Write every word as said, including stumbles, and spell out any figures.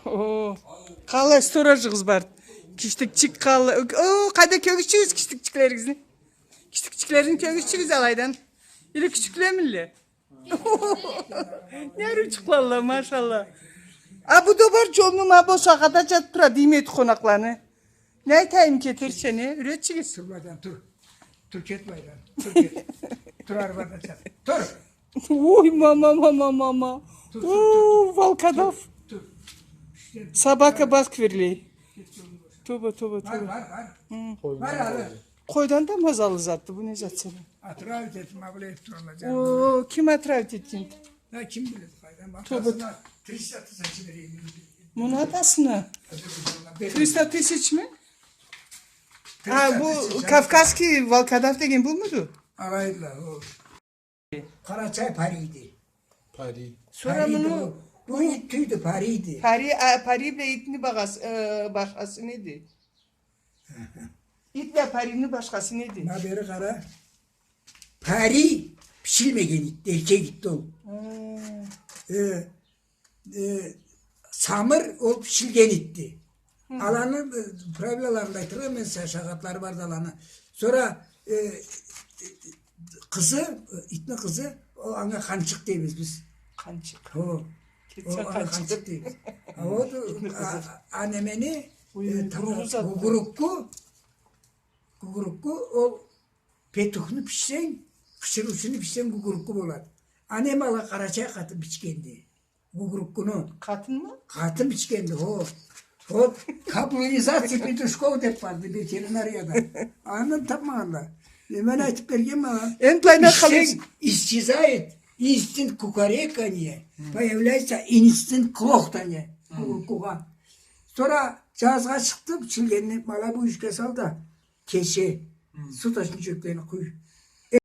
О, къалай сторожугъуз бар. Киштикчик къалай. О, къайда, кёргюзчюгюз киштикчиклеригизни. Киштикчиклерин кёргюзчюгюз алайдан. Или кючюклемиле. Не ариучукълалла, машалла. А бу да бар, джолну ма босагъада джатыб турады, иймейди къонакъланы. Не айтайым, кетерча, не? Юретчигиз. Тур, майдан, тур. Тур, кет, майдан. Тур, кет. Тур, арбадан чыкъ. Тур. Ой, мама, мама, мама. Тур, тур, тур, тур. О, волкодав. Тур, тур. Собака баскверлей. Тоба, тоба, тоба. Бар, бар, бар. Бар, ары. Къойдан да мазаллы затды бу, не зат сени? Отравить этип, ма былай этип туралла. О, ким отравить этгенди? Я, ким биледи, къайдан? Тоба. Атасына триста тысяч берейим. Муну атасына? Азербайджанда берейим. Триста тысячмы? А, бу кавказский волкодав деген бумуду? Алайды, о. Къарачай парийди. Парий. Сора муну бу, бу ит тюйдю, парийди. Парий, а, парий бла итни багъасы, э, башхасы неди? Ит бла парийни башхасы неди? Ма бери къара. Парий бичилмеген итди, эркек итди ол. Хы. Э, э, самыр ол бичилген итди. Хы. Аланы, э, правилаларында айтыргъа, мен сизге шагъатлары барды аланы. Сора, э, э, къызы, э, итни къызы, ол анга ханчыкъ дейбиз биз. Ханчыкъ. Хо. Ол анга ханчыкъ дейбиз. А ол, а, а немени, э, гугурукку, гугурукку, ол петухну бичсенг, къычырыучуну бичсенг, гугурукку болады. А нема, ала къарачай къатын бичгенди. Гугуруккуну. Къатынмы? Къатын бичгенди, хо. Хо, капланизация петушков деб барды ветеринарияда. Аны табмагъанла. Э, мен айтыб бергенме. Энди былайына къалайыкъ. Исчезает инстинкт кукарекания, появляется инстинкт клохтания. Гугуруккугъа. Сора джазгъа чыкъды, бичилгенни, ма ала бу ишге сал да, кече, суточный чёплени къуй.